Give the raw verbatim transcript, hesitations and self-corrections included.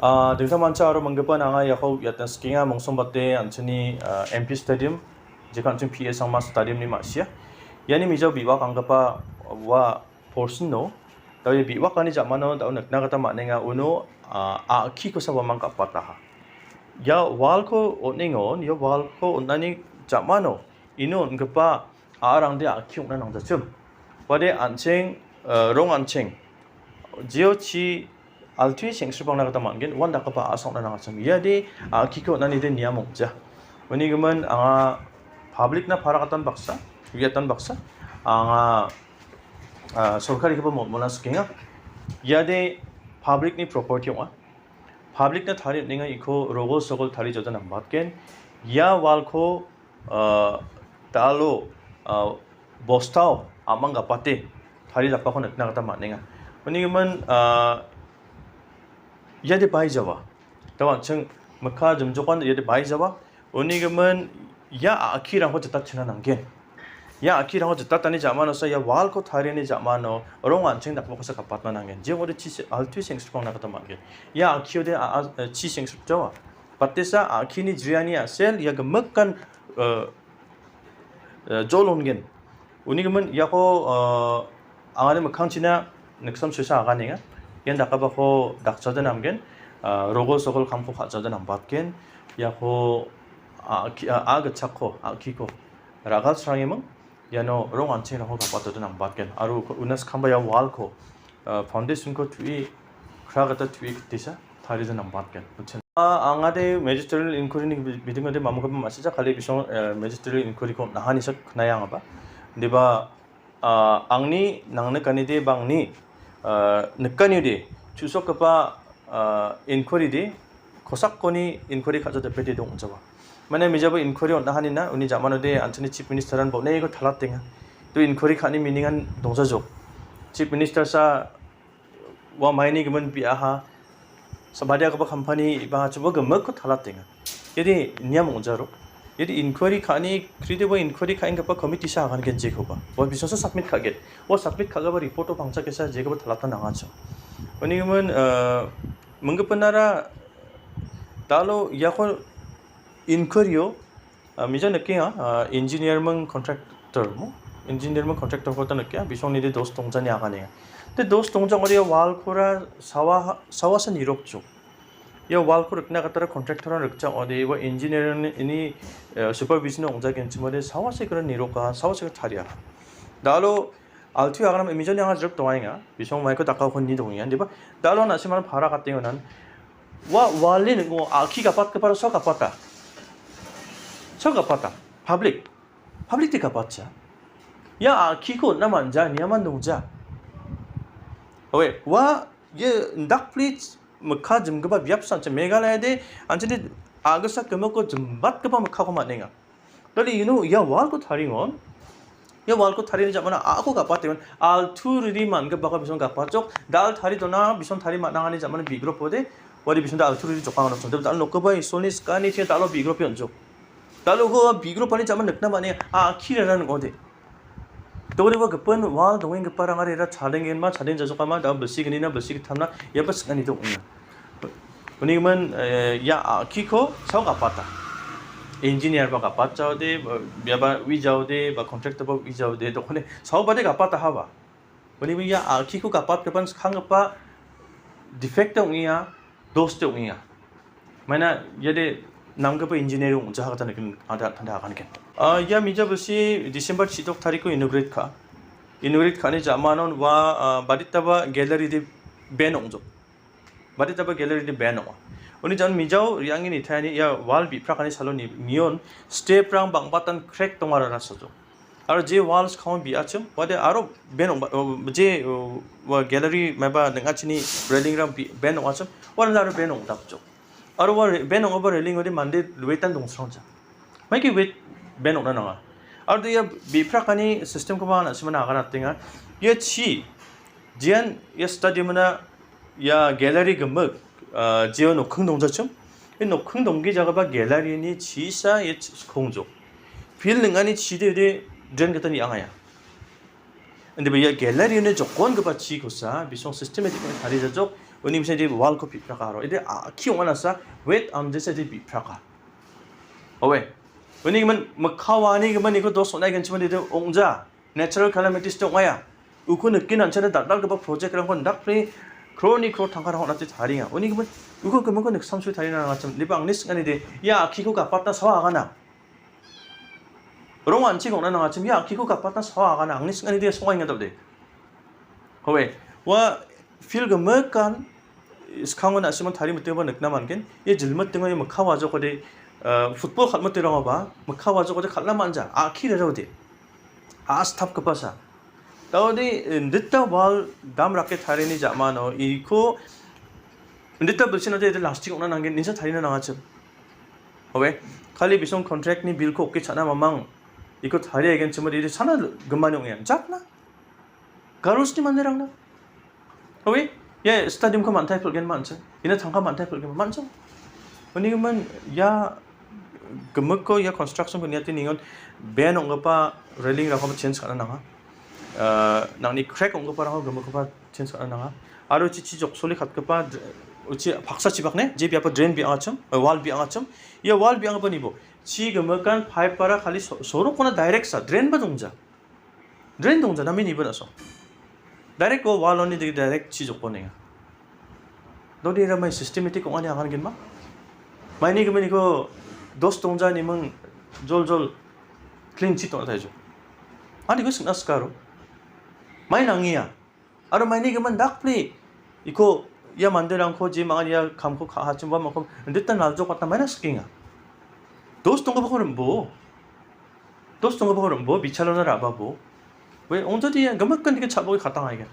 Ah, dingtang mancha aro manggipan anga iako uiatna sikenga, mongsongbate an·chingni, ah, M P Stadium, jeka an·ching P A Sangma Stadium-ni ma·sia. Iani mijao bi·wak anggipa ua portion-o, dao ia bi·wakani jamano dao nikna gita man·enga, uno, ah, a·kikosa uamang gapataha. Ia wall-ko on·engon, ia wall-ko on·ani jamano ino on·gipa a·arangde a·ki ong·na nangjachim. Uade an·cheng, eh, rong an·cheng, jio chi altuini seng·sripangna gita man·gen, uandakgipa a·sa ong·na nangachim. Iade a·kiko on·anide niam ong·ja. Uni gimin anga public-na paragatan baksa, uiatan baksa, anga, ah, sorkarikoba mol·mola sikenga. Iade public-ni property ong·a. Public-na tarie on·enga iko rogol sogol tarie jode nambatgen. Ia wall-ko, ah, dalo, ah, bostao a·mang gapate tarie dakbako nikna gita man·enga. Uni gimin, ah, iade bai jawa. Dao an·ching mikka jimjokan iade bai jawa. Uni gimin ia a·kirangko jitatchina nanggen. Ia a·kirangko jitatani jamanosa ia wall-ko tariani jamano rong an·cheng dakbakosa gapatna nanggen. Jekode chi se-, altu seng·sripangna gita man·gen. Ia a·kiode a-, a-, chi seng·sripjawa. Batesa a·kini jriani a·sel ia gimikan, eh, eh, jol on·gen. Uni gimin iako, eh, angani mikkangchina niksam susa aganenga. Ian dakgipako dakjade namgen, eh, rogol sogol kamko ka·jade nambatgen. Iako a-, ki-, a-, a gitchakko, a·kiko ra·galsrangeming. Iano rong an·chengrangko gapatode nambatgen. Aro uko-, una skamba ia wall-ko, eh, foundation-ko tu·e, kra gita tu·e gitesa taride nambatgen. Ah, angade magisterial inquiry-ni bi-, bidingode mamungkaba ma·sija kali bisong, eh, magisterial inquiry-ko nahanisa knaiangaba. Deba, ah, angni nangnikanide bangni, ah, nikaniode chusokgipa, ah, inquiry-de kosakkoni inquiry ka·ja depete dongjawa. Mane mijabo inquiry on·a hanina, uni jamanode an·chingni Chief Minister-an boneko talatenga. Tu inquiry ka·ni meaning-an dongjajok. Chief Minister sa ua maini gimin biaha, sabadiagipa company iba chuba gimikko talatenga. Yadi niam ong·jaro. Yadi inquiry ka·ani, credible inquiry ka·enggipa committee sa agan genjekoba. Ua bisongsa submit ka·gen. Ua submit ka·gipa report-o pangcha kesa jekoba talata nangacha. Uni gimin, eh, minggipinnara dalo iako inquiry-o, ah, mija nikenga, ah, engineer ming contractor mo? Engineer ming contractor-kota nikenga, bisongnide dos dongjani aganenga. Te dos dongjak ong·ode ia wall-kora sawa, sawasa nirokjok. Ia wall-ko rikna gitara contractor-rang rikja ong·ode, ua engineer-ni, ini, eh, supervision ong·jagenchimode sawasekora niroka, sawasekora taria. Dalo altu aganama imijani anga jrip dongaenga, bisong maiko dakako ni dongenga, diba? Dalo na·simang para katengonan, ua wall-ni ning·o a·ki gapatgipara so gapata. So gapata. Public. Public-de gapatja. Ia a·kiko on·na man·ja, niaman dongja. Oe, ua, ia indakpli mikka jimgipa biapsa an·ching Meghalaya-de, an·chingde a·gisa gimikko jimbatgipa mikkako man·enga. Dal ino ia wall-ko taringon. Ia wall-ko tarini jamano a·ko gapatengon. Altu riri man·gipako bison gapatjok. Dal tari dona bison tari man·angani jamano bigrop ode. Uade bisonde altu riri jokang nokjong. Dal nokgipa Isolni skani tin dalo bigrope on·jok. Dal uko bigropani jamano nikna man·e a·kirara ning·ode. Dogriba gipin wall dongenggiparangara era chadengenma, chadeng jajokama, dal bilsi gnina, bilsi gittamna, iaba sing·ani dong·enga. Uni gimin, eh, ia a·kiko sao gapata. Engineer ba gapatjaode, ba, biaba uijaode, ba contractor ba uijaode, dokone saobade gapata haba. Uni gimin ia a·kiko gapatgipan skanggipa defect ong·enga, dos de ong·enga. Maina iade namgipa engineer ong·jaha gita nikin ada tanda akan ken. Ah, ia mija bilsi December chidok tariko inaugurate ka. Inaugurate ka·ani jamanon ua, ah, baditaba gallery de ban ong·jok. Baditaba gallery de ban ong·a. Uni jan mijao re·angni nitani ia wall biprakani saloni nion step-rang bang·batan crack dongarara sajok. Aro je walls kaun bi·achim, wade aro ben ong·ba, o, je, o, wa gallery maiba ning·achini railing-rang bi-, ben ong·achim, wade aro ben ong·dapjok. Aro wa re-, ben ong·aba railing wade mande luetan dongsrangja. Maike wet ben ong·na nanga. Aro ia biprakani system-koba na·simana aganatenga. Ia chi, jian ia stadium-na ia gallery gimik, ah, jeo nokking dongjachim. Ia nokking donggijagipa gallery-ni chisa ia ch-, skongjok. Field ning·ani chide ude drain gita niangaia. Indiba ia gallery-ni jokongipa chikosa bisong systematic-ong tarijajok. Uni bising de wall-ko bipraka aro. Ide a-, ki ong·anasa, wet amjese de bipraka. Owe. Uni gimin, mikka wani gimin iko dos ong·na igenchim de ong·ja. Natural calamities de ong·aia. Uko nikgen an·chingna dal·dalgipa project-rangko indakpre crore-ni crore tangkarang on·ate tarienga. Uni gimin, uko giminko niksamsoe tarina nangachim. Diba angni sing·ani de, ia a·kiko gapatna sawa agana. Rong an·ching ong·na nangachim, ia a·kiko gapatna sawa agana, angni sing·ani de songainga dal·de. Howe, ua field gimikan skango na·simang tari mitengba nikna man·gen. Ia jilmitingo ia mikka wajokode, eh, football kal·miterangoba, mikka wajokode kal·na man·ja, a·ki rerode. A·stapgipasa. Daode, indita wall dam rake tarini ja·mano, iko indita bilsinate ite lastik ong·na nanggen, insa tarina nangachim. Howe, kali bisong contract-ni bill-ko oke cha·na mamang, iko taria igenchimode ite sana gimani ong·enga. Jakna. Garosni manderangna. Howe, ia stadium-ko man·tai pil·gen ma an·ching. Ina tangka man·tai pil·gen ma an·ching. Uni gimin ia gimikko ia construction-ko niate ningon ben ong·gipa railing-rangkoba change ka·na nanga. Ah, nangni crack ong·giparangko gimikkoba change ka·na nanga. Aro uchi chi joksoli katgipa dr-, uchi paksa chibakne, je biapo drain bi·angachim, eh, wall bi·angachim. Ia wall bi·anggipa nibo. Chi gimikan pipe-ara kali so-, sorokona direct sa, drain-ba dongja. Drain dongja, name nibo na·so. Direct o wall-oni digi direct chi jokon enga. Dodi era mai systematic ong·ani angan genma? Maini gimin iko dos dongja niming jol jol clean chi tong·na taijo. Ani ko sing·na sikaro. Mai nangia. Aro maini gimin dakpli iko ia manderangko je mangan ia kamko ka·achimba mangko indita naljokatna maina sikenga. Dos donggipako rim·bo. Dos donggipako rim·bo, bichalona ra·babo. We, ong·jodi ia gimikan dike cha·boke katang aigen.